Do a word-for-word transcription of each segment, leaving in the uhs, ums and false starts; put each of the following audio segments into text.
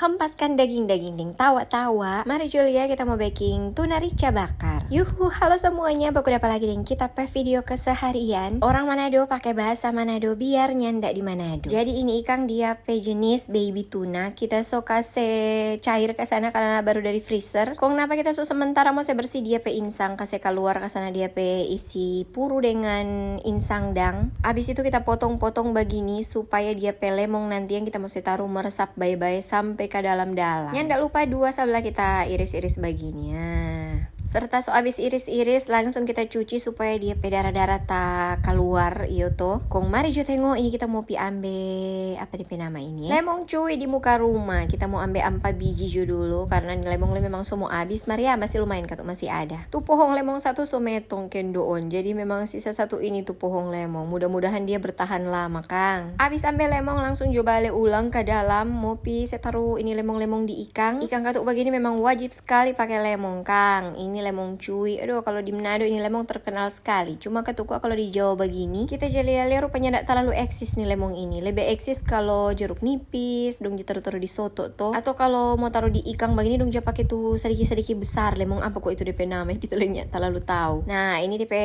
Hempaskan daging-daging deng tawa-tawa. Mari jo lia, kita mo beking tuna rica bakar. Yuhu, halo semuanya, baku dapa lagi deng kita pe video keseharian. Orang Manado pake bahasa Manado biar nyanda di Manado. Jadi ini ikang dia pe jenis baby tuna. Kita so kase cair ka sana karena baru dari freezer. Kong napa kita so sementara mo se bersih dia pe insang, kase kaluar ka sana dia pe isi puru dengan insang dang. Abis itu kita potong-potong bagini supaya dia pe lemong nanti yang kita mo se taru meresap bae-bae sampe ka dalam-dalam. Nyanda lupa dua sabla kita iris-iris bagini. Nah, serta so abis iris-iris, langsung kita cuci supaya dia pe dara-dara ta kaluar, iyo to. Kong mari jo tengo, ini kita mo pi ambe, apa dia pe nama ini, eh? Lemong cui di muka rumah. Kita mo ambe ampa biji jo dulu, karena ni lemong le memang so mo abis, mar ya masih lumayan katu masih ada. Tu pohong lemong satu so metong kendoon, jadi memang sisa satu ini tu pohong lemong. Mudah-mudahan dia bertahan lama, kang. Abis ambe lemong, langsung jo bale ulang ka dalam, mo pi se taru ini lemong-lemong di ikang. Ikang katu bagini memang wajib skali pake lemong, kang. Ini lemong cui. Aduh, kalo di Manado ini lemong terkenal skali. Cuma katuku kalo di Jawa bagini, kita ja lia-lia rupanya nda talalu eksis ni lemong ini. Lebe eksis kalo jeruk nipis, dong ja taru-taru di soto to. Atau kalo mo taru di ikang bagini, dong ja pake tu sadiki-sadiki besar. Lemong apa kwa itu depe nama? Kita lei nya talalu tau. Nah, ini depe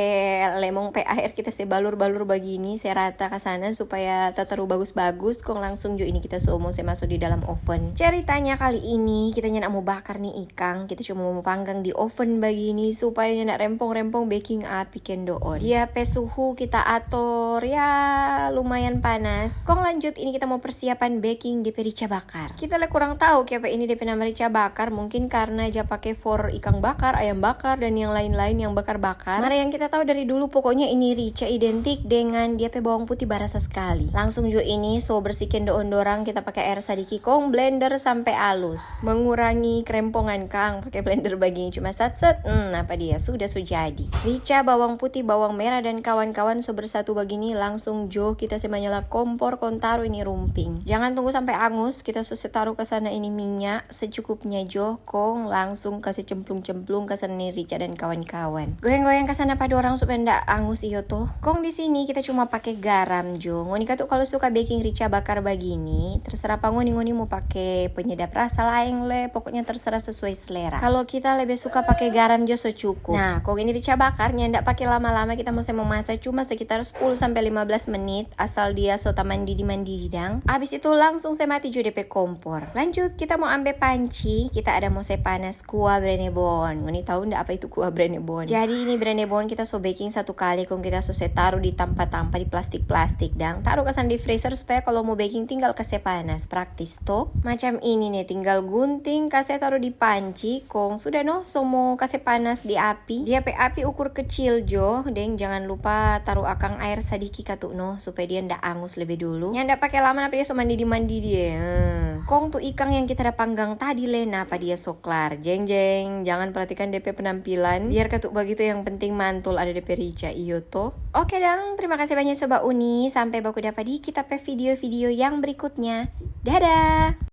lemong pe aer kita se balur-balur bagini, se rata ka sana supaya tataru bagus-bagus. Kong langsung jo ini kita so mo se maso di dalam oven. Ceritanya kali ini kita nyanda mo bakar ni ikang, kita cuma mo panggang di oven bagini supaya nyanda rempong-rempong beking api kendoon. Dia pe suhu kita ator ya lumayan panas. Kong lanjut ini kita mo persiapan beking depe rica bakar. Kita le kurang tau kiapa ini depe nama rica bakar, mungkin karna ja pake for ikang bakar, ayam bakar, dan yang lain-lain yang bakar-bakar. Mar yang kita tau dari dulu, pokoknya ini rica identik dengan dia pe bawang putih barasa skali. Langsung jo ini so bersih kendoon dorang, kita pake aer sadiki kong blender sampe alus. Mengurangi kerempongan, kang, pake blender bagini cuma sat-sat, hmm, apa dia, sudah so jadi. Rica, bawang putih, bawang merah, dan kawan-kawan so bersatu bagini, langsung jo kita se manyala kompor kong taru ini rumping. Jangan tunggu sampe angus, kita so se taru ka sana ini minya secukupnya jo, kong langsung kase cemplung-cemplung ka sana ni rica dan kawan-kawan. Goyang-goyang ka sana pa dorang supaya nda angus, iyo to. Kong di sini kita cuma pake garam jo. Ngoni katu kalo suka beking rica bakar bagini, terserah pa ngoni, ngoni mo pake penyedap rasa laeng le, pokoknya terserah sesuai selera. Kalo kita lebe suka pake garam jo so cukup. Nah, kong ini rica bakar nyanda pake lama-lama, kita mo se mamasa cuma sekitar sepuluh sampe lima belas menit, asal dia so tamandidi-mandidi dang. Abis itu langsung se mati jo depe kompor. Lanjut, kita mo ambe panci, kita ada mo se panas kuah brenebon. Ngoni tau nda apa itu kuah brenebon? Jadi ini brenebon kita so beking satu kali, kong kita so se taru di tampa-tampa, di plastik-plastik dang. Taru ka sana di freezer supaya kalo mo beking tinggal kase panas, praktis to. Macam ini ne, tinggal gunting, kase taru di panci, kong sudah no, so mo kase panas di api. Dia pe api ukur kecil jo, deng jangan lupa taru akang aer sadiki katu no, supaya dia nda angus lebe dulu. Nyanda pake lama, napa dia so mandidi-mandidi, eh. Hmm. Kong tu ikang yang kita da panggang tadi le, napa dia so klar. Jeng, jeng, jangan perhatikan depe penampilan, biar katu bagitu, yang penting mantul ada depe rica, iyo to. Oke dang, terima kasih banyak Sobat Uni. Sampai baku dapa di kita pe video-video yang berikutnya. Dadah!